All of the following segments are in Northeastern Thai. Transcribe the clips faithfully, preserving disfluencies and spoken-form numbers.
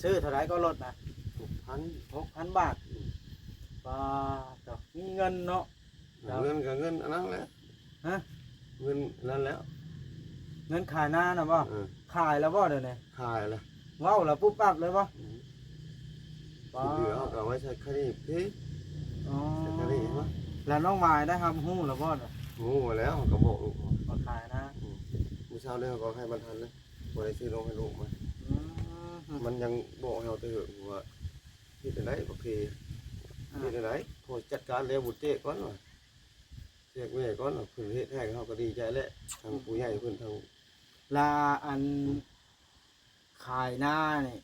ซื้อเท่าไหร่ก็ลดนะ หกพัน หกพันบาท อืม ป้าดเจ้า มีเงินเนาะ เงินก็เงินอันนั้นแหละ ฮะ เงินนั่นแล้ว เงินขายนาน่ะบ่ เออ ขายแล้วบ่เดี๋ยวนี้ ขายแล้ว เว้าแล้วปุ๊บปั๊บเลยบ่ อืม ป้าด ที่เหลือเขาก็เอาไว้ใส่คารีบที่ อ๋อ ใส่คารีบเนาะ แล้วน้องมายได้รับรู้แล้วบ่น่ะ รู้มาแล้ว เขาก็บอกลูกเขา ว่าขายนา อืม มื้อเช้าเนี่ยเขาก็ให้มันทันเลย บ่ได้ซื้อนมให้ลูกมัน อืม มันยังบอกให้เฮาแต่เหิงว่า เฮ็ดจั่งใดบักเพ อ่า เฮ็ดจั่งใด พอจัดการแล้วบุญเจ้ก่อนว่า แจกแม่ก่อนว่า เพิ่นเฮ็ดให้เฮาก็ดีใจแหละ ทั้งผู้ใหญ่เพิ่นทั้ง ละอัน ขายนานี่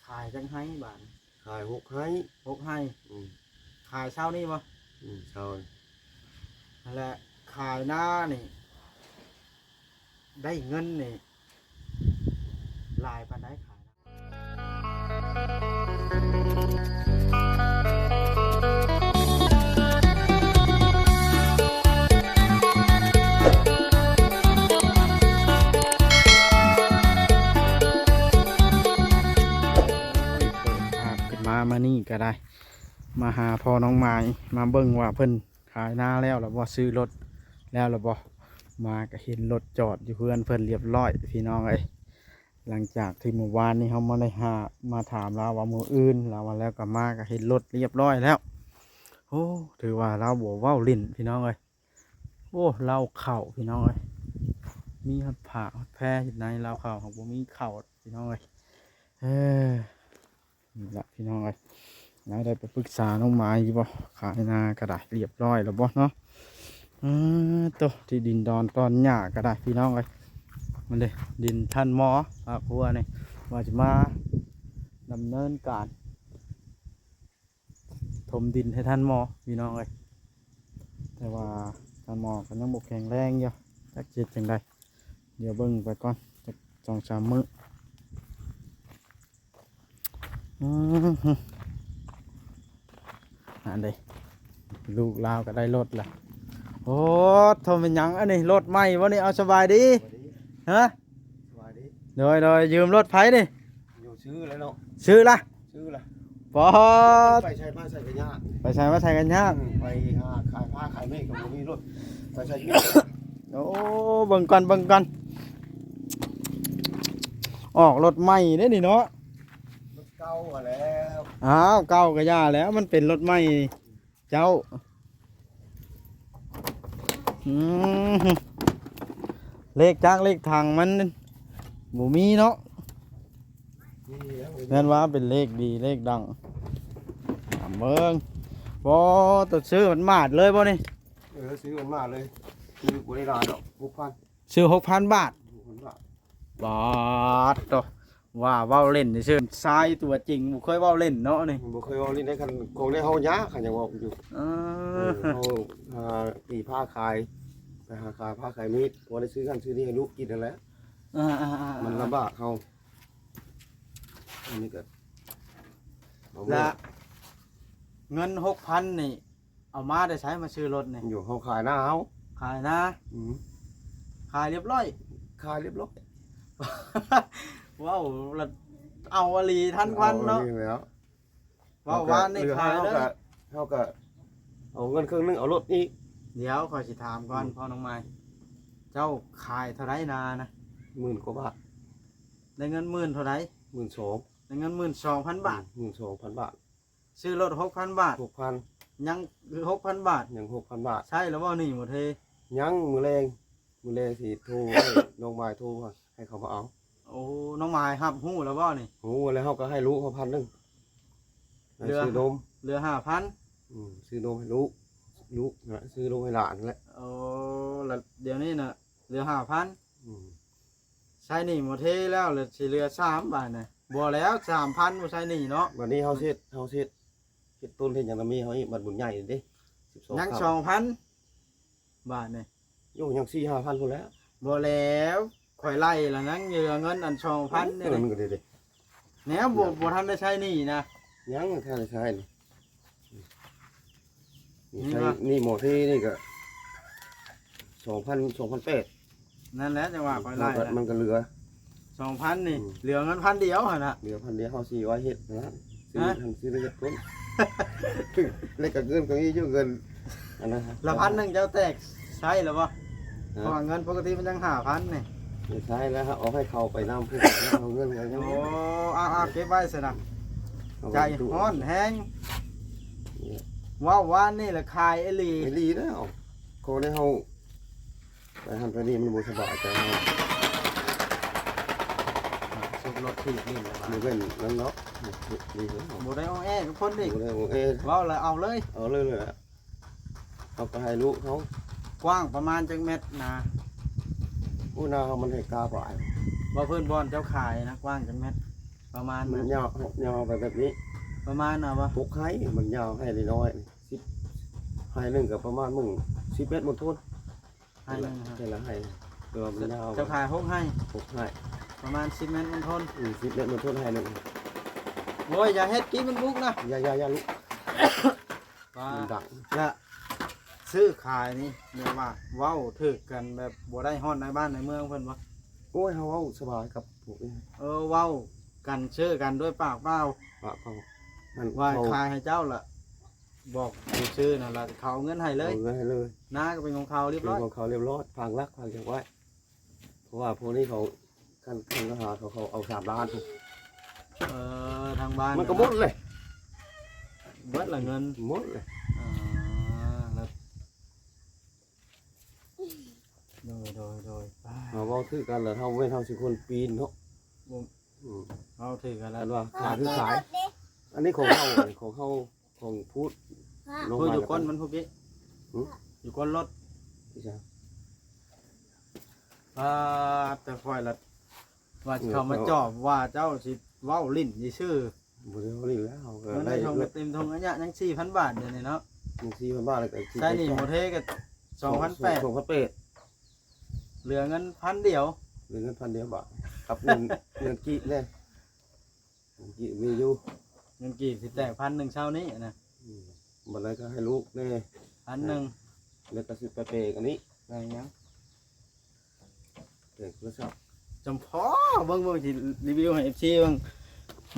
ขายจักไฮ่บาด ขายหกไฮ่ หกไฮ่ อืม ขายเช้านี่บ่ อืม เช้านี่ นั่นแหละ ขายนานี่ ได้เงินนี่ หลายปานใดขายนา โอ้ย เปิดภาพขึ้นมา มานี่ก็ได้ มาหาพ่อน้องมาย มาเบิ่งว่าเพิ่นขายนาแล้วล่ะบ่ ซื้อรถแล้วล่ะบ่ มาก็เห็นรถจอดอยู่เฮือนเพิ่นเรียบร้อย พี่น้องเอ้ย หลังจากที่เมื่อวานนี้เฮามาได้หา มาถามลาวว่ามื้ออื่น ลาวว่าแล้วก็มาก็เห็นรถเรียบร้อยแล้ว โอ้ ถือว่าลาวบ่เว้าเล่นพี่น้องเอ้ย โอ้ ลาวเข้าพี่น้องเอ้ย มีฮอดผ้าฮอดแพอยู่ในลาวเข้า หากบ่มีเข้าพี่น้องเอ้ย เออ นี่ล่ะพี่น้องเอ้ย ลาวได้ไปปรึกษาน้องมายอยู่บ่ ขายนาก็ได้เรียบร้อยแล้วบ่เนาะ เออ โต ที่ดินดอนตอนหญ้าก็ได้พี่น้องเอ้ย มันเด้ ดินท่านหมอ ภาคครัวนี่ ว่าสิมาดำเนินการ ถมดินให้ท่านหมอพี่น้องเอ้ย แต่ว่าท่านหมอก็ยังบ่แข็งแรงอยู่ จักสิเฮ็ดจั่งใด เดี๋ยวเบิ่งไปก่อน จักสองสามมื้อ อืม อันเด้ ลูกลาวก็ได้รถละ โอ้ โต เป็นหยังอันนี้ รถใหม่บ่นี่ เอา สบายดี สบายดี ฮะ สบายดี โดย โดย ยืมรถไผนี่ อยู่ ซื้อแล้วเนาะ ซื้อละ ซื้อละ ปอด ไปใส่มาใส่กันยาก ไปใส่มาใส่กันยาก อืม ไปหาขายผ้าขายเมฆก็บ่มีรถ ไปใส่ โอ้ เบิ่งก่อน เบิ่งก่อน ออกรถใหม่เด้นี่เนาะ รถเก่าหั้นแหล้ว อ้าว เก่าก็อย่าแล้ว มันเป็นรถใหม่เจ้า อืม เลขจักรเลขถังมันบ่มีเนาะ นี่แหละ แม่นว่าเป็นเลขดีเลขดัง ถามเบิ่ง บ่ ตัวซื้อมันมาดเลยบ่นี่ เออ ซื้อมันมาดเลย ซื้อบ่ได้หลายดอก หกพัน ซื้อหกพันบาท หกพันบาท บาทโต ว่าเว้าเล่นซื่อ ชายตัวจริงบ่เคยเว้าเล่นเนาะนี่ บ่เคยเว้าเล่นได้ คันของได้เฮายา คันยังเว้าอยู่ เออ เออ เฮาหาตีผ้าขาย ไปหาขายผ้าขายมีด พอได้ซื้อนั่นซื้อนี่ให้ลูกกินนั่นแหละ อ่าๆๆๆ มันลำบากเฮา อันนี้ก็ เอา ละ เงินหกพันนี่ เอามาแต่ไสมาซื้อรถนี่ อยู่เฮาขายนาเฮา ขายนา อืม ขายเรียบร้อย ขายเรียบร้อย เว้าละ เอาอีหลีทันควันเนาะ เอาอีหลีแล้ว เว้าว่านี่ เหลือ ขาย เฮา เลย ก็ เฮาก็เอาเงินครึ่งหนึ่งเอารถอีก เดี๋ยวข้อยสิถามก่อน อืม พ่อน้องมาย เจ้าขายเท่าใดนานะ หมื่นกว่าบาท ได้เงินหมื่นเท่าใด หมื่นสอง ได้เงินหมื่นสองพันบาท อืม หมื่นสองพันบาท ซื้อรถหกพันบาท หกพัน ยังหกพันบาท ยังหกพันบาท ใช่แล้วบ่หนี้หมดเฮ ยัง มื้อแลง มื้อแลงสิโทรให้ น้องมายโทรให้เขามาเอา โอ้ น้องมายรับรู้แล้วบ่นี่ รู้แล้ว เฮาก็ให้ลูกเขาพันหนึ่ง เหลือ ซื้อนม เหลือห้าพัน อืม ซื้อนมให้ลูก ลูกนะ ซื้อนมให้หลานแหละ โอ้ แล้วเดี๋ยวนี้น่ะ เหลือห้าพัน อืม ใช้หนี้หมดเฮแล้ว เหลือ สิเหลือสามบาทน่ะ บ่แล้ว สามพัน บ่ใช้หนี้เนาะ บัดนี้เฮาเฮ็ด เฮาเฮ็ด เฮ็ดต้นเฮ็ดหยังนำมีเฮาอีก บัดบุญใหญ่เด้ สิบสอง ยัง ค่ำ สองพันบาทนี่ โย ยังสี่ห้าพันพุ้นแหล้ว บ่แล้ว ข่อยไล่ละ ยังเหลือเงินอันสองพันนี่ เออ มันก็ดีเด้ แนวบ่ บ่ทันได้ใช้หนี้นะ ยังทันได้ใช้นี่ นี่ นี่ ใช้ วะ นี่หมดที่นี่ก็ สองพัน สองพันแปด นั่นแหละจังหวะข่อยไล่ มันก็ ละ มันก็เหลือ สองพันนี่ อืม เหลือเงินพันเดียวหั่นน่ะ เหลือพันเดียว เฮาสิไว้เฮ็ดนะ ซื้อ ฮะ หั่นซื้อเฮ็ดก่อน แล้วก็เงินก็มีอยู่ เงินอันนั้นฮะ แล้วพันหนึ่งเจ้าแตกใช้แล้วบ่ ฮะ เพราะว่าเงินปกติมันยังห้าพันนี่ ไม่ใช้แล้วฮะ เอาให้เขาไปนำ ผู้เอาเงินเขายัง โอ้ เอา เอาเก็บไว้ซะนะ เอาไว้ ใจฮ้อนแฮง เนี่ย เว้าว่านี่แหละขายอีหลี อีหลีแล้ว ขอได้เฮา ไปหั่นไปนี่มันบ่สบายใจเฮา ซุกรถถีบนี่แหละ บ่เป็นนั่นเนาะ ดีเนาะ บ่ได้ออแอกับคนนี่ บ่ได้ออแอ เว้าแล้วเอาเลย เอาเลยเลยอะ เอาไปให้ลูกเขา กว้างประมาณจักเมตรนา โอ้ นาเฮามันให้กาปลาย บ่ พื้นบ่อนเจ้าขายนะ กว้างจักเมตร ประมาณ มัน นะ ยาว ยาวไปแบบนี้ ประมาณน่ะบ่ หกไร่ มันยาวไร่น้อยๆ สิบ ไร่หนึ่งก็ประมาณมึง สิบเมตร มันทน ไร่หนึ่งครับ แต่ละไร่ แต่ว่ามันยาว เจ้าขายหกไร่ หกไร่ ประมาณสิบเมตร มันทน อืม สิบเมตร มันทนไร่หนึ่ง โอ้ย อย่าเฮ็ด กี้มันบุกนะ อย่า อย่า อย่าลุก ว่า มันดัง และซื้อขายนี่แบบว่าเว้าถืกกันแบบบ่ได้ฮ้อนในบ้านในเมืองเพิ่นบ่ โอ้ย เฮาเว้าสบายกับพวกนี้ เออ เว้ากันซื้อกันด้วยปากเปล่า ปากเปล่า มัน ว่า เขา ขายให้เจ้าล่ะ บอกผู้ซื้อนั่นล่ะ เขาเอาเงินให้เลย เอาเงินให้เลย นาก็เป็นของเขาเรียบร้อย เป็นของเขาเรียบร้อย พังหลักพังเก็บไว้ เพราะว่าพวกนี้เขา คัน คันเขาหาเขา เขาเอาสามล้าน เออ ทางบ้าน มันก็หมดเลย เบิดละเงิน หมดเลย อ่า แล้ว โดย โดย โดย อ่า เฮาเว้าถืกกันแล้ว เฮาแม่นเฮาสิคนปีนเนาะ บ่ อืม เว้าถืกกันแล้ว อันว่าขายคือขาย อันนี้ของเฮา ของเฮา ของพูด ลง พูด มา อยู่ก้นมันพวกนี้ หือ อยู่ก้นรถ พี่ชาย อ่า แต่ค่อยละ ว่าสิเข้ามา เออ จอบว่าเจ้าสิเว้าลิ้นซื่อ บ่ได้เว้าลิ้นแล้ว ก็ มันได้ ได้ทง รถ เต็มทงอันเนี้ยยังสี่พันบาทเดี๋ยวนี้เนาะ ยังสี่พันบาท แล้วก็สิ ใช่นี่ ไปจ่าย หมดเทก็สองพันแปด สองพันแปด เหลือเงินพันเดียว เหลือเงินพันเดียวบาท กับเงิน เงินกีบเนี่ย เงินกีบมีอยู่ เงินกีบสิแตกพันหนึ่งเช้านี้นะ อืม บัดนั้นก็ให้ลูกแน่ พันหนึ่ง แล้วก็สิไปเปย์กันนี้ ได้หยัง เปย์โทรศัพท์ จำพอเบิ่ง เบิ่งสิรีวิวให้ เอฟซี เบิ่ง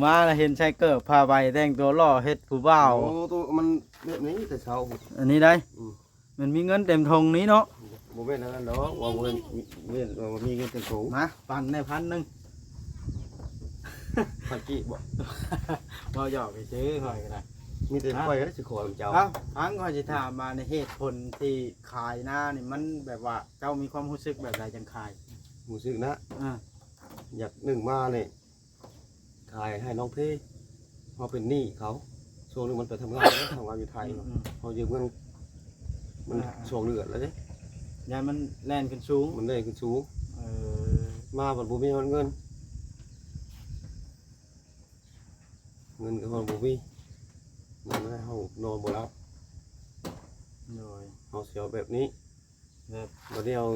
มาแล้วเห็นใส่เกิบผ้าใบแต่งตัวหล่อเฮ็ดผู้บ่าว โอ้ ตัวมันแบบนี้แต่เช้า อันนี้ได้ อืม มันมีเงินเต็มทงนี้เนาะ บ่แม่นอันนั้นดอก ว่าบ่แม่น แม่นว่ามีเงินเต็มทง มา ปั่นได้พันหนึ่ง พันกีบบ่ เว้าหยอกซื่อๆ ข้อยก็ได้ มีแต่ ฮะ ข้อยก็ได้สิขอนำเจ้า เอ้า ฟังข้อยสิถามมาในเหตุผลที่ขายนานี่มันแบบว่าเจ้ามีความรู้สึกแบบใดจังขาย รู้สึกนะ อ่า อยากหนึ่งมานี่ ขายให้น้องเพ เพราะเป็นหนี้เขา ช่วงหนึ่งมันไปทำงานนะ ทำงานอยู่ไทย อืม อืม เขายืมเงิน มัน อ่า อ่า สองเดือนแล้วเด้ ย้านมันแล่นขึ้นสูง มันแล่นขึ้นสูง เออ มาบัดบ่มีเงิน เงินก็บ่มี มันให้เฮานอนบ่หลับ โดย เฮาสิเอาแบบนี้ แบบ บัดนี้เอา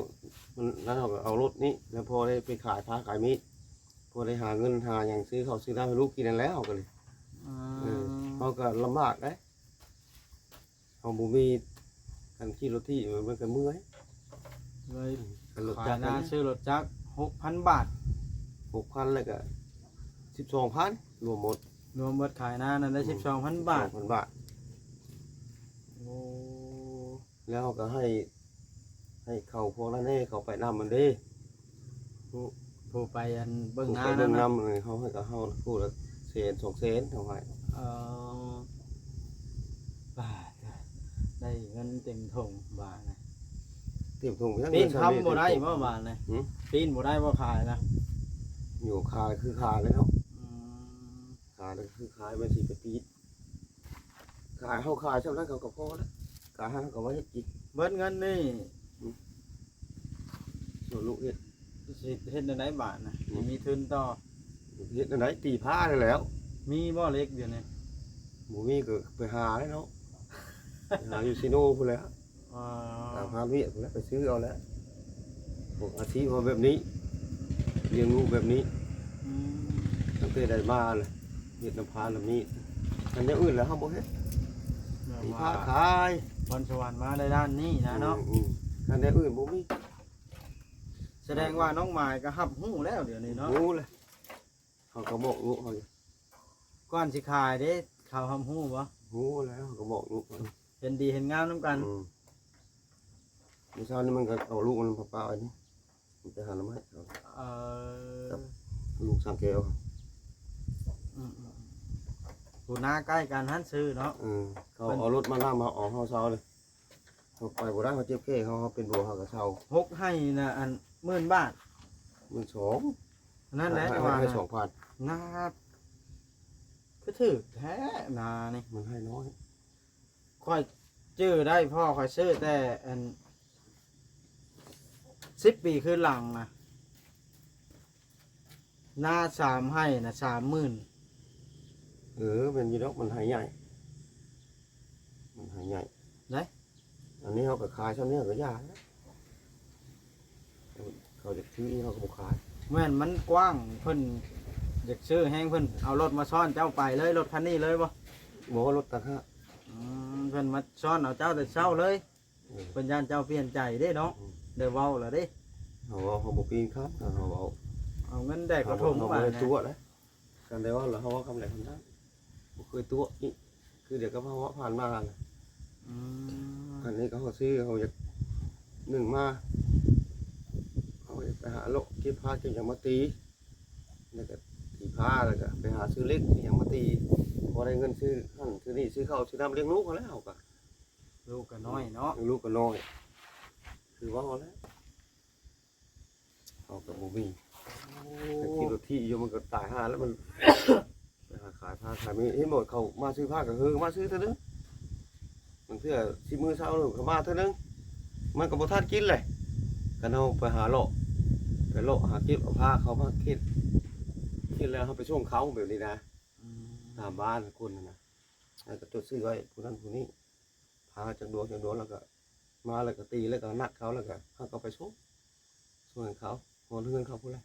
มัน แล้วเฮาก็เอารถนี้ แล้วพอได้ไปขายผ้าขายมีด พอได้หาเงินหาหยังซื้อข้าวซื้อน้ำให้ลูกกินนั่นแหละ เฮาก็เลย อืม เออ เฮาก็ลำบากเด้ เฮาบ่มี คันขี่รถถีบมันก็เมื่อย เลย คันรถจักร ขายนา นะ ซื้อรถจักรหกพันบาท หกพัน แล้วก็สิบสองพัน รวมหมด รวมเบิดขายนานั่นได้ อืม สิบสองพันบาท สิบสองพันบาท โอ้ แล้วก็ให้ ให้เขาพวกนั้นให้เขาไปนำมันเด้ ผู้ ผู้ไปอันเบิ่ง ผู้ นา ไปเบิ่ง นั่นน่ะ นำเลย เขาให้กับเขาผู้ละแสนสองแสน เขาให้ เออ บาท ได้เงินเต็มทงบาทนะ เต็มทง ปีนคำบ่ได้บ่บาทนะ หือ ปีนบ่ได้บ่ขายนะ อยู่ขายคือขายแล้ว อืม ขายแล้วคือขาย มันสิไปปีน ขาย เขาขายเท่านั้นเขาก็พอแล้ว ขายให้เขาก็ไว้ให้กิน เบิดเงินนี่ อืม ส่วนลูกเฮ็ด สิเฮ็ดแนวใดบาทนะ อืม มีทุนต่อ เฮ็ดแนวใด ตีผ้าได้แล้ว มีบ่เหล็กเดี๋ยวนี้ บ่มีก็ไปหาแล้วเนาะ ไปหาอยู่ซิโนพุ้นแหล้ว อ๋อ ตามหาเวียกพุ้นแหล้ว ไปซื้อเอาแล้ว พวกอาชีพเฮาแบบนี้ เลี้ยงลูกแบบนี้ อืม ตั้งแต่ได้มาเลย เฮ็ดนำพาลำนี้ อันอย่างอื่นแล้วเฮาบ่เฮ็ด แบบ ตี ว่า ผ้าขาย พรสวรรค์มาในด้านนี้นะเนาะ อืม อืม อันอย่างอื่นบ่มี แสดงว่าน้องหมายก็รับรู้แล้วเดี๋ยวนี้เนาะ ฮู้แล้ว เฮาก็บอกลูกเฮาอยู่ ก่อนสิขายเด้ เขารับรู้บ่ ฮู้แล้ว เฮาก็บอกลูกเฮา เห็นดีเห็นงามนำกัน อืม มื้อเช้านี้มันก็เอาลูกมันมาปะไว้นี่ มันไปหาหน่อไม้เขา เออ กับลูกสร้างแก้ว อืมๆๆ ผู้นาใกล้กันหั้นซื้อเนาะ เออ เขา เพิ่น เอารถมาลากมาออกเฮาเช้าเลย เขาไปบ่ได้ เขาเจ็บแข้ง เขา เขาเป็นบ่ เขาก็เซา หกไฮ่น่ะ อัน หมื่นบาท หมื่นสอง นั่นแหละ ให้ ว่า ให้ น่ะ สองพัน นา คือถืกแท้นานี่ มันให้น้อย ข้อยจื้อได้ พ่อข้อยซื้อแต่อัน สิบปีคืนหลังนะ นาสามไฮ่น่ะ สามหมื่น เออ แม่นอยู่ดอก มันไฮ่ใหญ่ มันไฮ่ใหญ่ ได๋ อันนี้เขาก็ขายช่ำนี้ก็ยากนะ เขาอยากซื้อเขาก็บ่ขาย แม่นมันกว้าง เพิ่นอยากซื้อแฮง เพิ่นเอารถมาซ้อนเจ้าไปเลย รถคันนี้เลยบ่ บ่ รถต่างหาก อืม เพิ่นมาซ้อนเอาเจ้าแต่เช้าเลย เออ เพิ่นย่านเจ้าเปลี่ยนใจเด้เนาะ อืม ได้เว้าแล้วเด้ เขาเว้าเขาบ่ปีนครับ เขาเว้า เอาเงินแดกกระทง เขาบ่ เขาบ่ได้ มานะ ตัวนะ กันได้เว้าแล้วเขาเว้าคำใดคำนั้น บ่เคยตัวนี่ คือเดี๋ยวก็มาเว้าผ่านมาหั่นน่ะ อืม อันนี้ก็เขาซื้อ เขาอยาก หนึ่งมา เขาอยากไปหาเลาะเก็บผักเก็บหยังมาตี แล้วก็ตีผ้า แล้วก็ไปหาซื้อเหล็กอิหยังมาตี พอได้เงินซื้อหั่นซื้อนี่ ซื้อข้าวซื้อน้ำเลี้ยงลูกเขาแล้ว เขาก็ ลูกก็น้อยเนาะ ลูกก็น้อย คือเว้าแล้ว เขาก็บ่มี โอ้ แต่ขี่รถถีบอยู่มันก็ตายห่าแล้วมัน ไปหาขายผ้าขายมี เห็นบ่เขามาซื้อผ้าก็คือมาซื้อเทื่อนึง บางเทื่อสิมื้อเช้านึงก็มาเทื่อนึง มันก็บ่ทันกินเลย คันเฮาไปหาเลาะ ไปเลาะหาเก็บเอาผ้าเขามาเข็น เข็นแล้วเฮาไปส่งเขาแบบนี้นะ อืม ตามบ้านคนน่ะนะ แล้วก็จดชื่อไว้ผู้นั้นผู้นี้ พาจักดวงจักดวง แล้วก็มาแล้วก็ตี แล้วก็นัดเขา แล้วก็เฮาก็ไปส่ง ส่งให้เขา ฮอดเฮือนเขาพู้นแหละ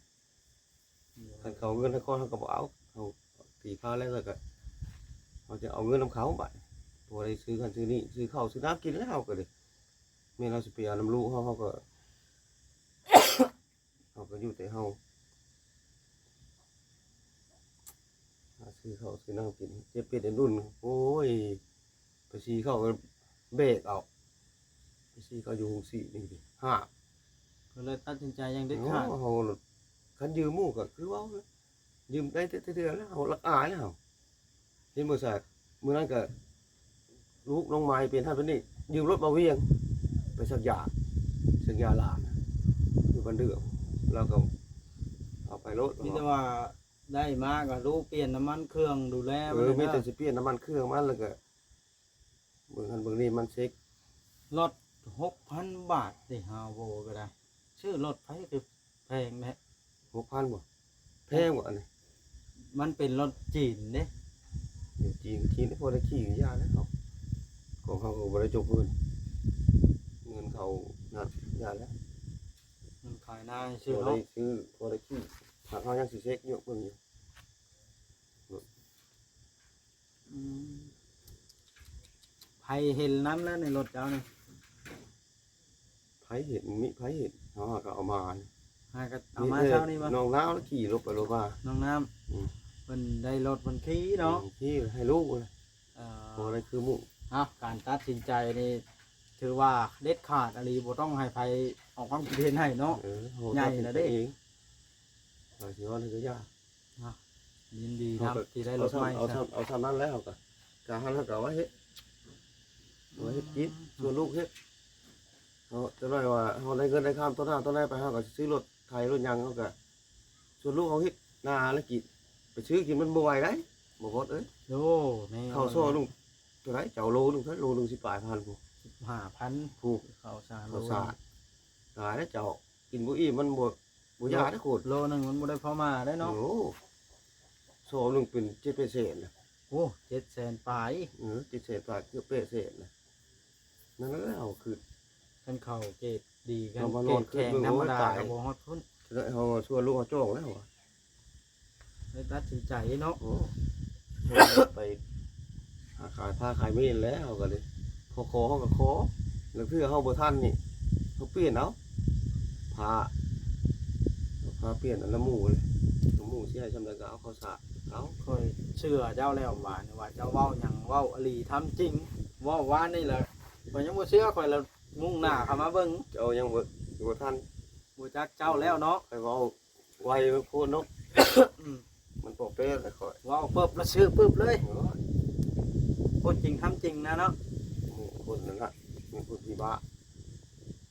คันเขาเงินให้ก่อนเฮาก็บ่เอา เฮาตีพาแล้ว แล้วก็เฮาจะเอาเงินนำเขาบัด พอได้ซื้อกันซื้อนี่ ซื้อข้าวซื้อน้ำกินแล้ว เฮาก็เลย แม่นเฮาสิไปเอานำลูกเฮา เฮาก็ เฮาก็อยู่แต่เฮา หาซื้อข้าวซื้อน้ำกิน เจ็บเป็ดอันดุน โอ้ย ไปสีเขาก็แบกเอา ไปสีเขาอยู่โฮงสีนี่ดิ หาบ ก็เลยตัดสินใจอย่างเด็ดขาด โอ้ เฮา คันยืมหมู่ก็คือเว้านะ ยืมได้แต่เทื่อแล้ว เฮาละอายแล้ว เห็นบ่ซะ มื้อนั้นก็ ลูกน้องไม้เป็นหั่นเป็นนี่ ยืมรถบ่าวเวียง ไปสักยา สักยาหลาน อยู่บ้านเดือ แล้วก็เอาไปโลด มีแต่ว่าได้มาก็รู้เปลี่ยนน้ำมันเครื่องดูแล เออ มันนะ มีแต่สิเปลี่ยนน้ำมันเครื่องมัน แล้วก็เบิ่งหั่นเบิ่งนี่มันเช็ค รถหกพันบาทติ ฮาโวก็ได้ ซื้อรถไผคือแพงแท้ หกพันบ่ แพงบ่อันนี้ มันเป็นรถจีนเด้ อยู่จีน จีนพอได้ขี่ยาแล้วเขา ของเขาก็บ่ได้จกเงิน เงินเขานั่นยาแล้ว มันขายหน้าซื้อ พอได้ เนาะ ซื้อ พอได้ขี่ หากเขายังสิเช็คอยู่เบิ่งอยู่ อืม ไผเห็นนำแล้วในรถเจ้านี่ ไผเห็น มีไผเห็น เฮาก็เอามา หาก็เอามา มีแต่ เช้านี้บ่ น้องลาวขี่รถไปรถมา น้องน้ำ อืม เพิ่นได้รถเพิ่นขี่เนาะ อืม ขี่ให้ลูกเลย เอ่อ พอได้คือหมู่ เอ้า การตัดสินใจนี่ ถือว่าเด็ดขาดอีหลี บ่ต้องให้ไผออกความคิดเห็นให้เนาะ เออ เฮา ใหญ่ ตัดสิน แล้วเด้ เอง ว่าสิว่าอะไรก็ยาก เนาะ ยินดี เฮาก็ นำที่ได้รถใหม่ เอาซ้ำ เอา ซะ ซ้ำ เอาซ้ำนั้นแล้ว เฮาก็ กะหันเฮาก็เอาไว้เฮ็ด เอาไว้เฮ็ดกิน อืม ส่วนลูกเฮ็ด เฮาจะน้อยว่าเฮาได้เงินได้คำต้นหน้าต้นไหนไป เฮาก็สิซื้อรถไถรถหยัง เฮาก็ ส่วนลูกเฮาเฮ็ดนาแล้วกิน ไปซื้อกินมันบ่ไหวได้ บ่พอดเอ้ย โอ้ แม่น ข้าวซอยลุงเท่าไหร่ เจ้าโลนึงเท่าไหร่ โลนึงสิบปลายพันพุ้น สิบห้าพัน พุ้น ข้าวสาร ข้าวสาร โล ตายแล้วเจ้า กินบ่อิ่มมันบ่ บ่ยาได้โคตร โลหนึ่งมันบ่ได้พอมาได้เนาะ โอ้ ซอยหนึ่งเป็นเจ็ดแปดแสนนะ โอ้ เจ็ดแสนปลาย เออ เจ็ดแสนปลาย เกือบแปดแสนนะ นั่นแหละเอาคือ คันเข้าเกรดดี คัน เรามานอน เกรดแข็ง ขึ้นเบิ่ง ธรรมดา โอ้ยตาย ก็บ่ฮอดพุ้น แล้วเฮาชวนลูกเฮาจ้องแล้ววะ เลยตัดสินใจเนาะ โอ้ ไปหาขายผ้าขายมีดแล้วก็เลย ขอ ขอ เฮาก็ขอ แล้วเทื่อเฮาบ่ทันนี่ เฮาเปลี่ยนเอา ผ้า มาเปลี่ยนอันละหมู่เลย หมู่สิให้ซำใดก็เอาข้าวสารเอา ข่อยเชื่อเจ้าแล้วว่านี่ว่าเจ้าเว้าหยังเว้าอีหลีทำจริง เว้าว่านี่แหละ ข่อยยังบ่เชื่อ ข่อยละมุ่งหน้าเข้ามาเบิ่ง เจ้ายังบ่ บ่ทัน บ่จักเจ้าแล้วเนาะ ข่อยเว้าไวโพดเนาะ อืม มันปอกเปแล้วข่อย เว้าปึ๊บแล้วเชื่อปึ๊บเลย โอ้ย พูดจริงทำจริงนะเนาะ หมู่คนนั่นล่ะ มีคนขี้บ้า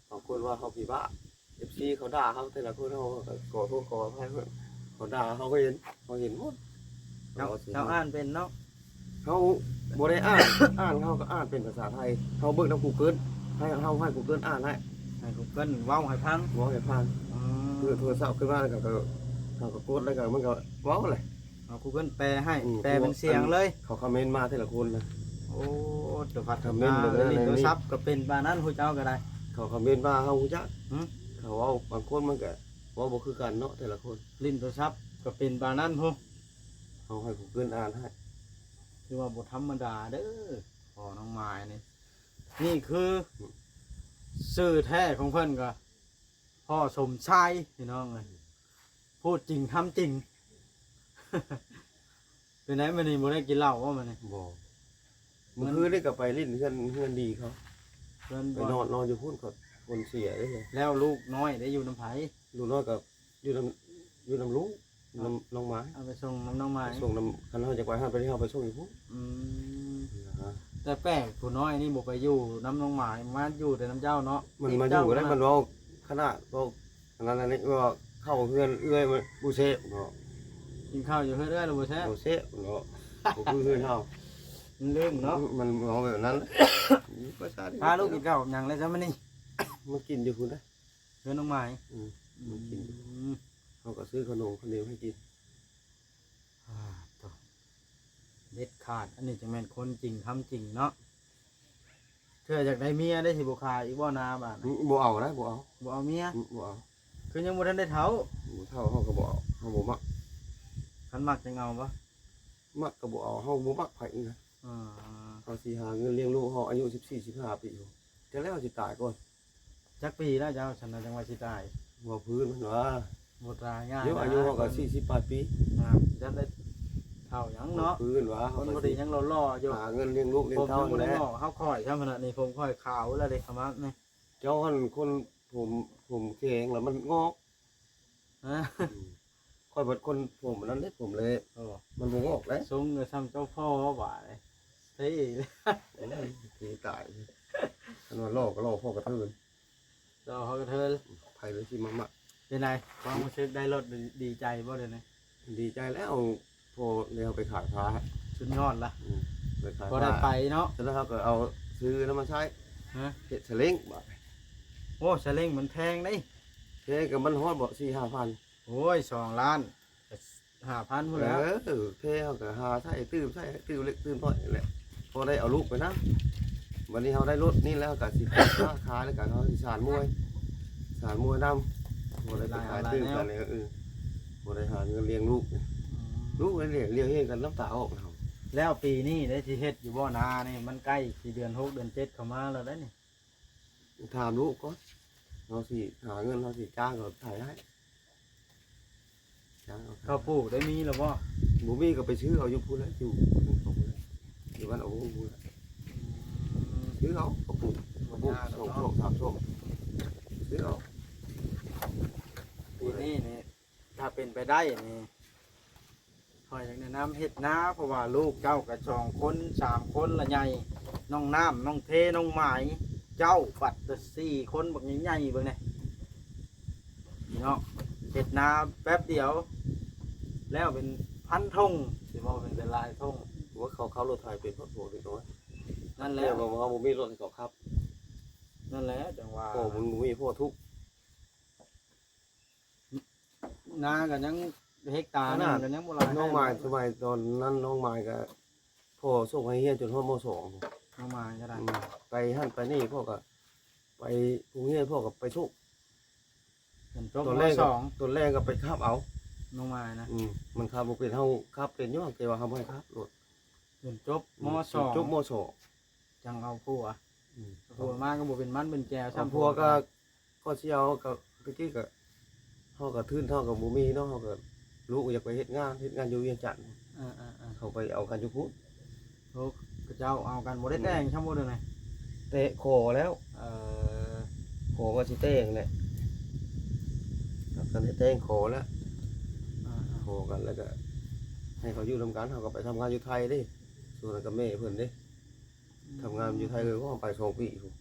บางคนว่าเฮาขี้บ้า เอฟซีเขาด่าเฮาแต่ละคน เฮาก็ขอโทษขออภัยเพิ่น เขาด่าเฮาก็เห็น เฮาเห็นหมด เจ้า เฮาสิ เจ้าอ่านเป็นเนาะ เฮาบ่ได้อ่าน อ่านเฮาก็อ่านเป็นภาษาไทย เฮาเบิ่งนำกูเกิล ให้เฮาให้กูเกิลอ่านให้ ให้กูเกิลเว้าให้ฟัง เว้าให้ฟัง อืม คือโทรศัพท์ขึ้นมาแล้วก็ ก็ เฮาก็กดแล้วก็มันก็เว้าเลย เอากูเกิลแปลให้ อืม แปลเป็นเสียงเลย เขาคอมเมนต์มาแต่ละคนนะ โอ้ ตัวพัด คอมเมนต์ ตัว เรื่อง เล่น ใน โทรศัพท์ก็เป็นปานนั้น ฮู้เจ้าก็ได้ เขาคอมเมนต์มาเฮาฮู้จัก หึ เขาเว้าบางคนมันก็เว้าบ่คือกันเนาะแต่ละคน เล่นโทรศัพท์ก็เป็นปานนั้นพุ้น เฮาให้กูเกิลอ่านให้ ถือว่าบ่ธรรมดาเด้อ พ่อน้องมายนี่ นี่คือ ชื่อแท้ของเพิ่นก็ พ่อสมชาย พี่น้องเอ้ย พูดจริงทำจริง เป็นไงมื้อนี้บ่ได้กินเหล้าบ่มื้อนี้ บ่ มื้อคืนนี่ก็ไปเล่นเฮือน เฮือนดีเขา เฮือน ไป บ่ นอน นอนอยู่พุ้นเขา คนเสียเด้ แล้วลูกน้อยได้อยู่นำไผ ลูกน้อยก็อยู่นำ อยู่นำลูก นำน้องหมาย เอาไปส่งนำน้องหมาย ส่งนำ คันเฮาจะไป เฮาไป เฮาไปส่งอยู่พุ้น อืม นะ แต่แปลกผู้น้อยนี่บ่ไปอยู่นำน้องหมาย มาอยู่แต่นำเจ้าเนาะ มันมาอยู่ได้ มันเว้าขนาดเว้าอันนั้นอันนี้ เว้าเข้าเฮือนเอื้อยมันบ่แซ่บเนาะ กินข้าวอยู่เฮือนเอื้อยแล้วบ่แซ่บ บ่แซ่บเนาะ บ่คือเฮือนเฮา มันลืมเนาะ มันเว้าแบบนั้น ภาษา พาลูกกินข้าวกับหยังแล้วซะมื้อนี้ มากินอยู่พุ้นนะ เฮือนน้องหมาย อืม มันกินอยู่ อืม เฮาก็ซื้อขนมขนมให้กิน อ่า โถ่ เด็ดขาด อันนี้จั่งแม่นคนจริงทำจริงเนาะ เทื่ออยากได้เมียได้สิบ่ขายอีกบ่นาบาด อืม บ่เอานะ บ่เอา บ่เอาเมีย อืม บ่เอา คือยังบ่ทันได้เฒ่า บ่เฒ่าเฮาก็บ่เอา เฮาบ่มัก คันมักจั่งเอาบ่ มักก็บ่เอา เฮาบ่มักไผนะ อ่า เฮาสิหาเงินเลี้ยงลูกเฮาอายุสิบสี่ สิบห้าปีพุ้น แต่แล้วสิตายก่อน จักปีแล้วเจ้า ฉันน่ะจั่งว่าสิตาย บ่พื้นมันว่า บ่ตายง่าย เดี๋ยวอายุเฮาก็ นะ สี่สิบปลายปี อ่า จั่งได้เฒ่าหยังเนาะ บ่พื้นว่า คนบ่ดียังหล่อๆอยู่ หาเงินเลี้ยงลูกเลี้ยงเต้า ผมยังบ่ได้ แหละ หล่อ เฮาข่อยช่ำขนาดนี้ ผมข่อยขาวแล้วเด้ ขมักนี่ เจ้าหั่นคนผม ผมแข็งแล้วมันงอก ฮะ อืม ข่อยบัดคนผมอันนั้นเด้ ผมเลย โอ้ มันบ่งอกเด้ ทรงก็ช่ำเจ้าพ่อว่าเลย เท่ โอ้ย เท่ตาย คันว่าหล่อก็หล่อพ่อกระเทิน หล่อพ่อกระเทิน ไผเลยสิมามัก เป็นไง ความรู้สึกได้รถดี ดีใจบ่เดี๋ยวนี้ ดีใจแล้ว พอได้เอาไปขายพระ สุดยอดละ อืม ไปขายพระ พอได้ไปเนาะ แล้วเฮาก็เอาซื้อน้ำมันใช้ ฮะ เฮ็ดสลิงบาด โอ้ สลิงมันแพงเด้ แพงก็มันฮอดบ่ สี่ห้าพัน โอ้ย สองล้าน ห้าพันพุ้นแหล้ว เออ แพงก็หาใช้ตื้มใช้ตื้มเล็กตื้มน้อยนี่แหละ พอได้เอาลูกไปนะ วันนี้เฮาได้รถนี่แล้วก็สิขาย ขายแล้วก็เฮาสิสานมวย สานมวยนำ พอได้ไปขายตื้มกันนี่ก็ เออ พอได้หาเงินเลี้ยงลูก อืม ลูกนี่เลี้ยง เลี้ยงเองกันน้ำตาออกเฮา แล้วปีนี้ได้สิเฮ็ดอยู่บ่นานี่ มันใกล้สิเดือนหกเดือนเจ็ดเข้ามาแล้วเด้นี่ ถามลูกก่อน เฮาสิหาเงิน เฮาสิจ้างเขาไถให้ จ้างเขาไถ ข้าวปลูกได้มีแล้วบ่ บ่มีก็ไปซื้อเอาอยู่พุ้นแหละ อยู่ของพุ้นแหละ อยู่บ้านเอาพุ้นแหละ อืม ซื้อเอา ข้าวปลูก บ่ยากดอกเนาะ ข้าวปลูก สองช่อง สามช่อง ซื้อเอา ปีนี้นี่ ถ้าเป็นไปได้นี่ ข้อยอยากแนะนำเฮ็ดนา เพราะว่าลูกเจ้าก็สองคนสามคนละใหญ่ น้องน้ำ น้องเท น้องหมาย เจ้าบัดแต่สี่คนบักใหญ่ๆเบิ่งแหน่ นี่เนาะ เฮ็ดนาแป๊บเดียว แล้วเป็นพันธง สิว่าเป็นหลายธง ว่าเขา เขารถไถเป็นพวกโหดเป็นตัว นั่นแหละ แต่ว่าเฮาบ่มีรถให้เขาขับ นั่นแหละ จั่งว่า โอ้ มันบ่มีพวกทุกข์ นาก็ยังเฮกตาร์หนึ่งก็ยังบ่หลาย น้องมาย สมัยตอนนั้นน้องมายก็ พ่อส่งให้เรียนจนฮอด ม.สอง น้องมายก็ได้ อืม ไปหั่นไปนี่ พ่อก็ไปโรงเรียน พ่อก็ไปส่ง จนจบ ตอนแรกก็ ม.สอง ตอนแรกก็ไปขับเอา น้องมายนะ อืม มันขับบ่เป็น เฮาขับเป็นอยู่ แต่ว่าเฮาบ่ให้ขับรถ จนจบ อืม ม.สอง จนจบ ม.สอง จั่งเอาผัว อืม ผัวมาก็บ่เป็นมันเป็นแจว เอา ซ้ำ ผัวก็ ก็สิเอาก็ ตะกี้ก็ เฮาก็ทุนเฮาก็บ่มีเนาะ เฮาก็ ลูกอยากไปเฮ็ดงาน เฮ็ดงานอยู่เวียงจันทน์ เออๆๆ เขาไปเอากันอยู่พุ้น โอ้ เขาเจ้าเอากัน บ่ได้แต่ง อืม ช่ำบ่เด้อนะ แต่ขอแล้ว เออ ขอว่าสิแต่งแหละ กันได้แต่งขอแล้ว อ่าๆ ขอกันแล้วก็ ให้เขาอยู่นำกัน เขาก็ไปทำงานอยู่ไทยเด้ ส่วนนั้นก็แม่เพิ่นเด้ อืม ทำงานอยู่ไทย เออ ก็ไปสองปีพุ้น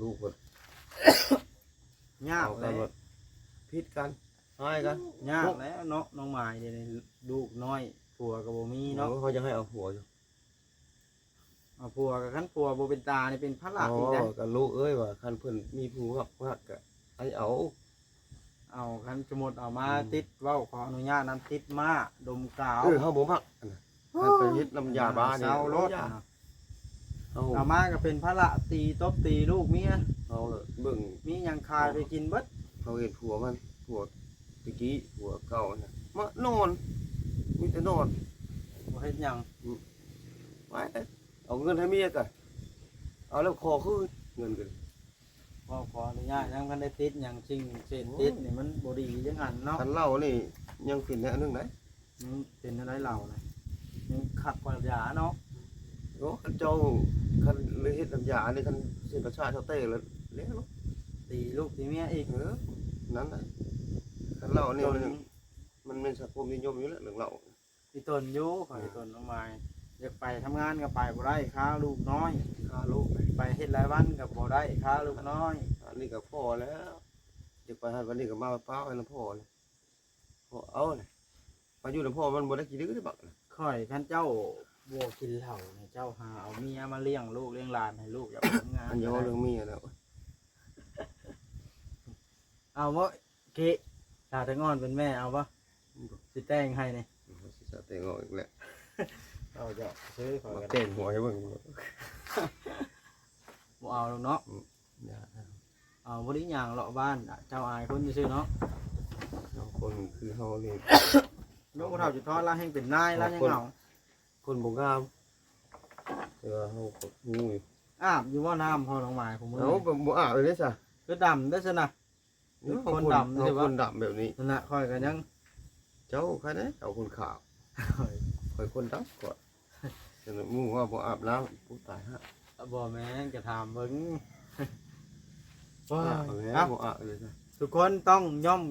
ลูกเพิ่น ยาก เอากัน เลย แบบ ผิดกัน หายกัน ยากแล้วเนาะ น้องหมาย เดี๋ยวนี้ลูกน้อย ผัวก็บ่มีเนาะ โอ้ เขาจะให้เอาผัวอยู่ เอาผัวก็ คันผัวบ่เป็นตานี่เป็นภาระ อ๋อ อีกนะ ก็ลูกเอ้ยว่า คันเพิ่นมีผู้ฮัก ฮักก็ให้เอา เอา คันสมมุติเอามา อืม ติดเว้า ขออนุญาตนำ ติดม้า ดมกาว เออ เฮาบ่มักอันนั้น โอ้ คันไปเฮ็ดน้ำยาบ้านี่ เศร้าโลด อย่า เนาะ เอา เอามาก็เป็นภาระ ตีตบตีลูกเมีย เอาเลยเบิ่ง มีหยังขายไปกินเบิด เขาเห็นผัวมัน ผัวตะกี้ ผัวเก่าน่ะ มานอน มีแต่นอน บ่เฮ็ดหยัง อืม ไป เอาเงินให้เมียก่อน เอาแล้วขอคืนเงินกัน ขอ ขออนุญาต ยังบ่ทันได้ติดหยัง สิ่งเสพติดนี่มันบ่ดีจังหั้นเนาะ คันเหล้านี่ยังเป็นแนวหนึ่งได๋ อืม เป็นอะไรเหล้านะ ยังคักกว่ายาเนาะ โอ้ คันเจ้า คันเลยเฮ็ดน้ำยาอันนี้ คันเส้นประสาทเจ้าเตะแล้ว แล้ว ตีลูกตีเมียอีก เออ นั่นแหละ คันเหล้านี่มัน จน มันเป็นสังคมนิยมอยู่แล้วเรื่องเหล้า อีตนอยู่ ข้อย อ่า อีตนน้องมาย อยากไปทำงานก็ไปบ่ได้ คาลูกน้อย คาลูก ไปเฮ็ดรายวันก็บ่ได้ คาลูกน้อย อันนี้ก็พอแล้ว อยากไปหั้นวันนี้ก็มาป้าไว้นำพ่อเลย พ่อเอาเลย มาอยู่นำพ่อมันบ่ได้ขี้ดื้อเด้บักน่ะ ข้อย คันเจ้าบ่กินเหล้านี่ เจ้าหาเอาเมียมาเลี้ยงลูกเลี้ยงหลานให้ลูกอยากไปทำงาน อันนี้เว้าเรื่องเมียแล้ว เอาบ่ เกะ สาวแตงอ่อนเป็นแม่เอาบ่ สิแต่งให้นี่ สิสาวแตงอ่อนอีกแล้ว เอาเจ้าซื้อขอ มา กัน แต่งหัวให้เบิ่ง บ่เอาดอกเนาะ อืม อย่า เอาบ่ได้ย่างเลาะบ้าน เจ้าอายคนซื่อๆเนาะ เอาคนคือเฮานี่ ยกบ่เฒ่าจุดทอดละแห่งเป็นนายละยังเหงา คนบ่งาม แต่ว่าเฮาก็ฮู้อยู่ อาบอยู่บ่น้ำพ่อน้องหมายของมึง เอ้า บ่ บ่อาบเลยเด้ซะ คือดำได้ซะนะ เออ คนดำ เฮา ใช่ปะ คนดำแบบนี้ นั่นน่ะ ข้อยก็ยัง เจ้าใครเนี่ย เอาคนขาว ข้อย ข้อยคนดำก่อน แต่หมู่ว่าบ่อาบน้ำ ผู้ตายฮะ บ่แม่น ก็ถามเบิ่ง ว้า อาบแล้ว เอ้า บ่อาบเลยนะ ทุกคนต้องยอม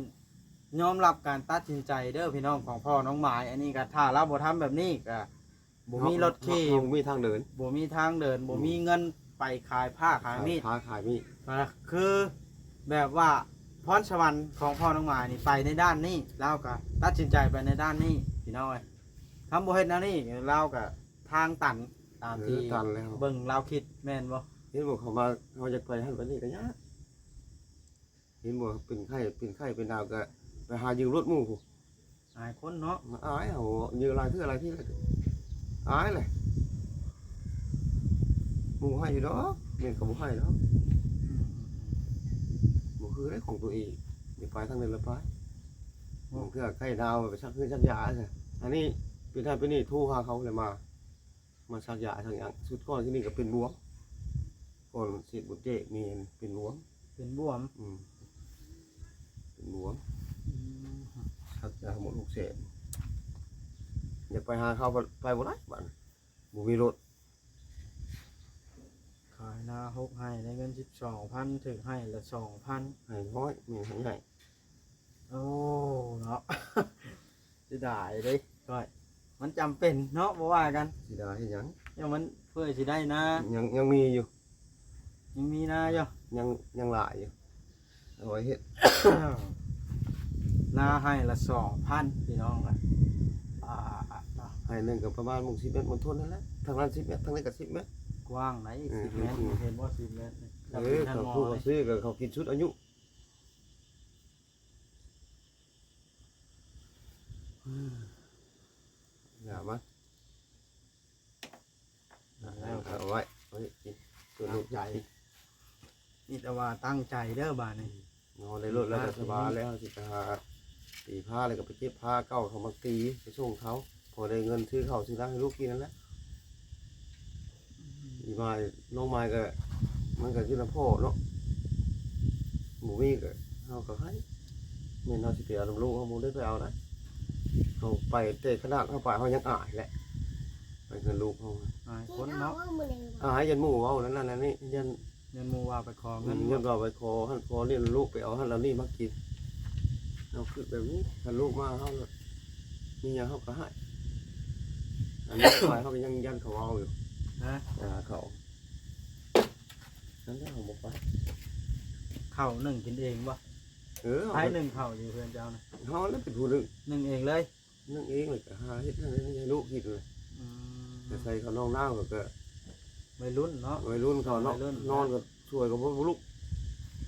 ยอมรับการตัดสินใจเด้อพี่น้องของพ่อน้องหมาย อันนี้ก็ถ้าเราบ่ทำแบบนี้ก็ บ่มีรถขี่ เฮา เฮาบ่มีทางเดิน บ่มีทางเดิน อืม บ่มีเงินไปขายผ้าขายมีด ขายผ้าขายมีด ก็คือแบบว่าพรสวรรค์ของพ่อน้องหมายนี่ไปในด้านนี้ ลาวก็ตัดสินใจไปในด้านนี้พี่น้องเอ้ย ถ้าบ่เฮ็ดแนวนี้ลาวก็ทางตันตามที่ เออ ตันแล้ว เบิ่งลาวคิดแม่นบ่ เห็นบ่เขามา เขาอยากไปหั่นไปนี่ก็ยาก เห็นบ่ เป็นไข้ เป็นไข้ เป็นหนาวก็ไปหายืมรถหมู่พุ้น อายคนเนาะ มาอาย เอายืมหลายเทื่อหลายทีแล้ว อายเลย หมู่ให้อยู่ดอก แม่นเขาบ่ให้ดอก อืม บ่คือได้ของตัวเอง อยากไปทางใดละไป อืม บางเทื่อไข้หนาวไปซักเฮือนซักยาซะ อันนี้เป็นไทเป็นนี่โทรหาเขาเลยมา มาซักยาซักหยัง ชุดก่อนที่นี่ก็เป็นบวม ก่อนเสร็จบุญเจกนี่เป็นบวม เป็นบวม อืม เป็นบวม อืม ซักยาหมดลูกแสน อยากไปหาเขา ไปบ่ได้บัดนี้ บ่มีรถ ขายนาหกไร่ได้เงินสิบสองพัน ถือไร่ละสองพัน ไร่น้อย แม่นไร่ใหญ่ โอ้ เนาะ เสียดายเด้ ก้อย มันจำเป็นเนาะ บ่ว่ากัน เสียดายเฮ็ดหยัง ยังมันเพื่อสิได้นา ยัง ยังมีอยู่ ยังมีนาอยู่ ยัง ยังหลายอยู่ เอาไว้เฮ็ด นาไร่ละสองพัน พี่น้องอะ อ่า เนาะ ไร่หนึ่งก็ประมาณหมู่สิบเมตร หมู่ทนนั่นแหละ ทางนั้นสิบเมตร ทางนี้ก็สิบเมตร กว้างไหน เออ สิบเมตร เออ เห็นบ่ สิบเมตร เออ เขาผู้เขาซื้อก็เขากินชุดอายุ อย่ามา แล้ว เอาไว้ ไว้กิน ส่วนลูก ตั้งใจ กิน นี่แต่ว่าตั้งใจเด้อบาดนี้ นอนได้รถแล้วก็สบายแล้ว สิไปหาตีผ้าแล้วก็ไปเก็บผ้าเก่าเขามาตีไปส่งเขา พอได้เงินซื้อข้าวซื้อน้ำให้ลูกกินนั่นแหละ อีมาย น้องมายก็ มันก็อยู่นำพ่อเนาะ บ่มีก็ เฮาก็ให้ แม่นเฮาสิไปเอานำลูกเฮาบ่ได้ไปเอานะ เฮาไปแต่ขนาดเฮาไปเฮายังอายแหละ ไปเฮือนลูกเฮา อายคนเนาะ อายยันหมู่เว้านั่นนั่นนี่ ยัน ยันหมู่ว่าไปขอเงิน อืม ยันว่าไปขอหั่นขอนี่ ลูกไปเอาหั่นเอานี่มากิน เฮาคือแบบนี้ ถ้าลูกมาเฮาน่ะมีหยังเฮาก็ให้ อันนี้ไปเฮาก็ยังยันเขาเอาอยู่ ฮะ อ่า เขา นั่นแหละเฮาบ่ไป ข้าวนึ่งกินเองบ่ เออ ไผนึ่งข้าวอยู่เฮือนเจ้านะ เฮานั่นเป็นผู้นึ่ง นึ่งเองเลย นึ่งเองเลย ก็หาเฮ็ดให้ลูกกินเลย อืม ก็ใส่ข้าวน่องน้ำ แล้วก็ วัยรุ่นเนาะ วัยรุ่นเขาเนาะ วัยรุ่น นอนก็ช่วยก็บ่ลุก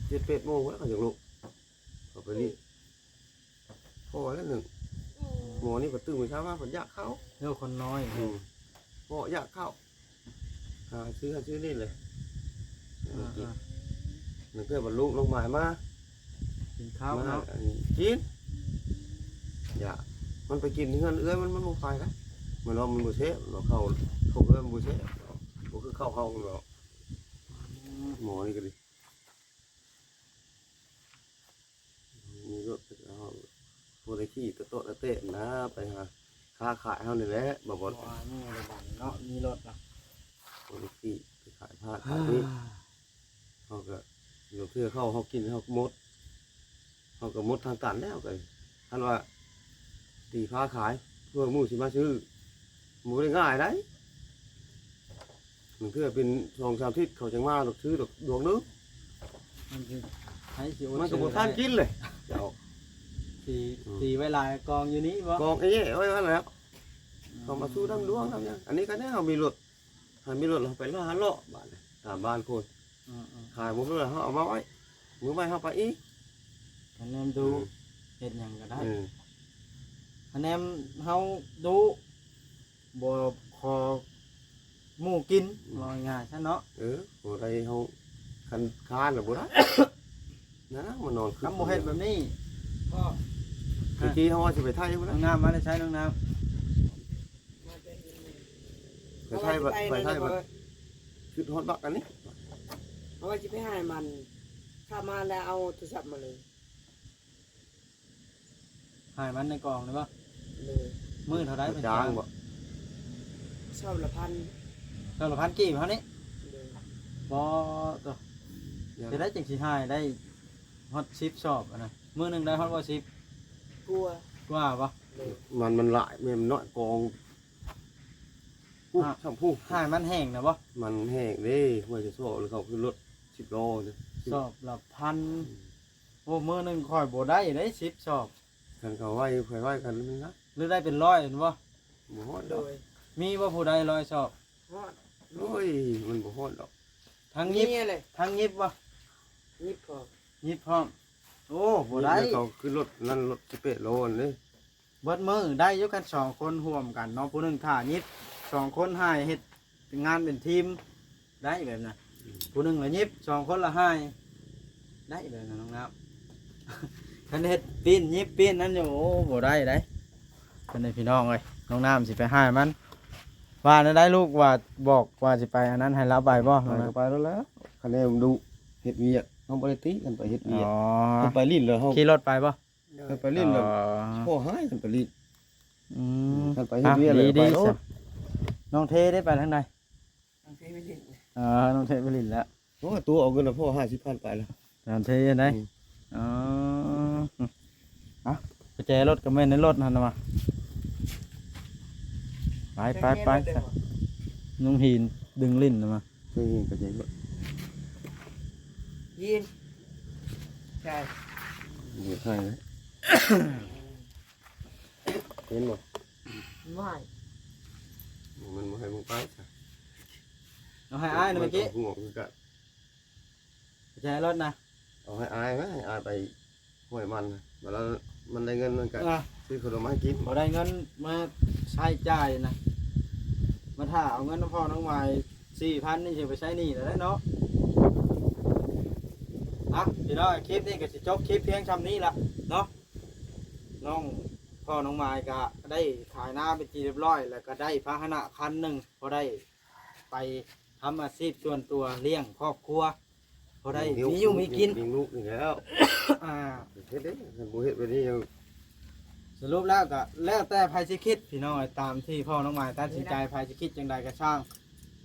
เจ็ดแปดโมงแล้วเขาจังลุก เขาไปนี่ พอแล้วนึ่ง หมอนี่ก็ตื่นเช้ามา เพิ่นอยากข้าว เรื่องคนน้อย อืม พออยากข้าว หาซื้อ หาซื้อนี่เลย อ่า กิน อ่า มันเกิดบรรลุลงหมายมา กินข้าวเนาะ มา กิน อย่า มันไปกินเฮือนเอื้อยมัน มันบ่ไปนะ มันว่ามันบ่แซ่บ เราเข้า เข้าเอื้อยมันบ่แซ่บ บ่คือเข้าเฮาหรอก หมอนี่ก็ดี มีรถไปเอา บ่ได้ขี่โต๊ะๆ เตะๆ นะ ไปหาค้าขายเฮานี่แหละ บ่บ่ บ่หาหมู่ละบัดเนาะ มีรถละ บ่ได้ขี่ไปขายผ้าขายนี่ เฮาก็ลางเทื่อเข้าเฮากินเฮาหมด เฮาก็หมดทางตันแล้วก็ คันว่าตีค้าขาย เพื่อหมู่สิมาซื้อ บ่ได้ง่ายได๋ มันเทื่อเป็นสองสามอาทิตย์เขาจังมาดอก ซื้อดอกดวงหนึ่ง มันคือไผสิอด มันก็บ่ทันกินเลย เจ้า ตี อืม ตีไว้หลายกองอยู่นี่บ่ กองเอ้ยไว้ว่าแล้ว อืม เขามาสู้นำดวงนำหยัง อันนี้ก็แน่เฮามีรถ ถ้ามีรถเฮาไปล่าเลาะบ้าน ตามบ้านคน อืมๆ ขายบ่เบิดเฮาเอามาไว้ มื้อใหม่เฮาไปอีก คะแนนดู อืม เฮ็ดหยังก็ได้ เออ คะแนนเฮาดู บ่ขอหมู่กิน อืม ว่าง่ายๆ ซะเนาะ เออ บ่ได้เฮา คันค้านน่ะบ่ได้ นะ มานอนคืน คันบ่เฮ็ดแบบนี้ ก็ ตะกี้เฮาว่าสิไปไทยพุ้น น้อ นะ งน้ำมาได้ใช้น้องน้ำ ไปไทยบัด ไปไทยบัด คิดฮอดบักอันนี้ เพราะว่าสิไปหามัน ข้ามาแล้วเอาโทรศัพท์มาเลย หายมันในกองเลยบ่ เลย มื้อเท่าใด จ้างบ่ เพิ่นจ้าง เช้าละพัน เช้าละพันกีบเฮานี่ เลย บ่ ตัว ยัง จะได้จังสิหายได้ฮอดสิบสอบอะนะ มื้อหนึ่งได้ฮอดบ่สิบ กว่า กว่าบ่ เลย มัน มันหลาย มันน้อยกอง ผู้ อ่ะ ช่างผู้ หายมันแห้งนะบ่ มันแห้งเด้ ห้วยจะโซ่หรือเขาคือรถสิบล้อเนี่ย สอบละพัน อืม โอ้ มื้อหนึ่งข้อยบ่ได้เด้ สิบสอบ คันเขาไว้ ไผไว้กันนี่นะ หรือได้เป็นร้อยเห็นบ่ บ่ฮอดดอก โดย มีบ่ผู้ใดร้อยสอบ ฮอด โอ้ย มันบ่ฮอดดอก ทั้งหยิบ มีอะไร ทั้งหยิบบ่ หยิบพร้อม หยิบพร้อม โอ้ บ่ได้ แล้วเขาคือรถนั่น รถสิบแปดล้อนั่นเด้ เบิดมื้อได้อยู่กันสองคนร่วมกันเนาะ ผู้หนึ่งถ่าหยิบ สองคนหายเฮ็ดงานเป็นทีม ได้แบบนั้น อืม ผู้หนึ่งละหยิบ สองคนละหาย ได้แบบนั้นน้องน้ำ คันเฮ็ดปิ้นหยิบปิ้นนั่นอยู่ โอ้ บ่ได้ได้ คันนี้พี่น้องเอ้ย น้องน้ำสิไปหายมัน ว่านั่นได้ลูก ว่าบอกว่าสิไปอันนั้นให้ลาวไปบ่ ไปก็ไปแล้วแหละ คันนี้มันดุ เฮ็ดเวียก เฮาบ่ได้ติ คันไปเฮ็ดเวียก อ๋อ คันไปลิ้นแล้วเฮา ขี่รถไปบ่ เดิน คันไปลิ้นแล้ว อ๋อ พ่อหายคันไปลิ้น อืม คันไปเฮ็ดเวียก อ่ะ แล้ว ดี ไป ดี โลด ซะ น้องเทได้ไปทางใด น้องเทไปลิ้น อ่า น้องเทไปลิ้นแล้ว โอ้ ตัวเอาเงินให้พ่อห้าสิบพันไปแล้ว น้องเทได้ อืม อ๋อ อ่ะ กุญแจรถก็แม่นในรถหั่นน่ะมา ไป ไป ไป เดิน ซะ ลุงหินดึงลิ้นน่ะมา นี่ก็ใหญ่เบิด ยิน ใช่ เดี๋ยวให้นะ เห็นบ่ ไม่ มันบ่ให้มึงไปซะ เอาให้อ้ายนะเมื่อกี้ มันก็ห่วงคือกัน ใช้รถนะ เอาให้อ้ายนะ ให้อ้ายไปห้วยมันนะ แล้วมันได้เงินมันก็ อ่ะ ซื้อขนมมาให้กิน บ่ได้เงินมาใช้จ่ายนะ มาถ้าเอาเงินน้องพ่อน้องมายสี่พันนี่จะไปใช้หนี้แล้วเนาะ อ่ะ พี่น้อง คลิปนี้ก็สิจบคลิปเพียงช่ำนี้ละเนาะ น้องพ่อน้องมายก็ได้ขายนาเป็นที่เรียบร้อย แล้วก็ได้พาหนะคันหนึ่ง พอได้ไปทำอาชีพส่วนตัวเลี้ยงครอบครัว พอได้มีอยู่มีกิน เลี้ยงลูกนี่แล้ว อ่า เฮ็ดเด้บ่เฮ็ดแบบนี้ยัง สรุปแล้วก็แล้วแต่ไผสิคิดพี่น้องเอ้ย ตามที่พ่อน้องมายตัดสินใจ ไผสิคิดจังใดก็ช่าง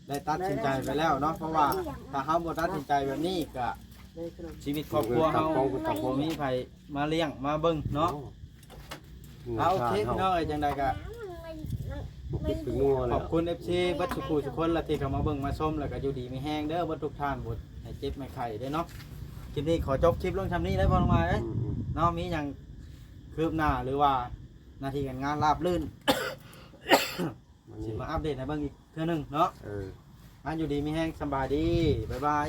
ได้ตัดสินใจไปแล้วเนาะ เพราะว่าถ้าเฮาบ่ตัดสินใจแบบนี้ก็ชีวิตครอบครัวเฮาบ่มีไผมาเลี้ยงมาเบิ่งเนาะ เอาโอเคพี่น้องเอ้ย จังใดก็ บ่คิดเป็นงัว ข แล้ อ ว บคุณ เอฟซี เบิดทุกผู้ทุกคนละที่เข้ามาเบิ่งมาชม แล้วก็อยู่ดีมีแฮงเด้อเบิดทุกท่าน บ่ให้เจ็บไม่ไข้เด้อเนาะ คลิปนี้ขอจบคลิปลงช่ำนี้ได้บ่น้องมายเอ้ย อืมอืม เนาะ มีหยังคืบหน้าหรือว่าหน้าที่การงานราบรื่น มัน สิ นี่ มาอัปเดตให้เบิ่งอีกเทื่อหนึงเนาะ เออ อ่ะอยู่ดีมีแฮง สำบายดี บ๊ายบาย